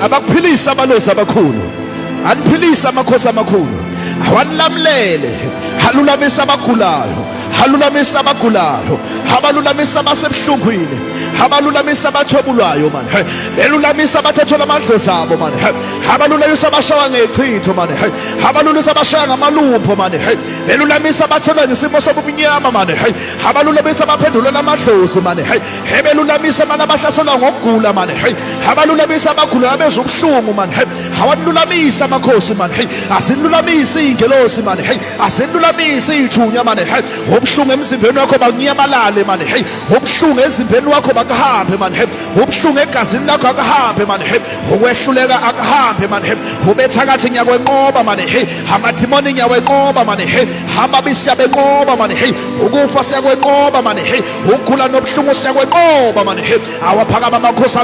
Abakuphilisa abalozi abakhulu, aniphilisa amakhosi amakhulu, awanilamulele, halulamisa abagulayo, halulamisa abagulayo, habalulamisa abasebuhlungwini, habalulamisa abathwebulwayo mani, belulamisa abathethelwa amadlozi abo mani, habalulamisa abashawa ngechitho mani, habalulamisa abashaya ngamalupho mani, belulamisa abathelwa ngesimo sobumnyama mani, habalulamisa abaphendulela amadlozi mani, hebelulamisa mani abahlaselwa ngokugula mani, habalulamisa abagula abezwa ubuhlungu mani, hawalulamisa amakhosi mani, asilulamise iy'ngelosi mani, asilulamise iy'thunywa mani. Ubuhlungu emzimbeni wakho bakunyamalale mani, ubuhlungu ezimbeni wakho bakuhambe mani, ubuhlungu egazini lakho akuhambe mani, ukwehluleka akuhambe mani, ubethakathi ngiyakwenqoba mani, amadimoni ngiyawenqoba mani, ababi siyabenqoba mani, ukufa siyakwenqoba mani, ukukhula nobuhlungu siyakwenqoba mani. Awaphakama amakhosi.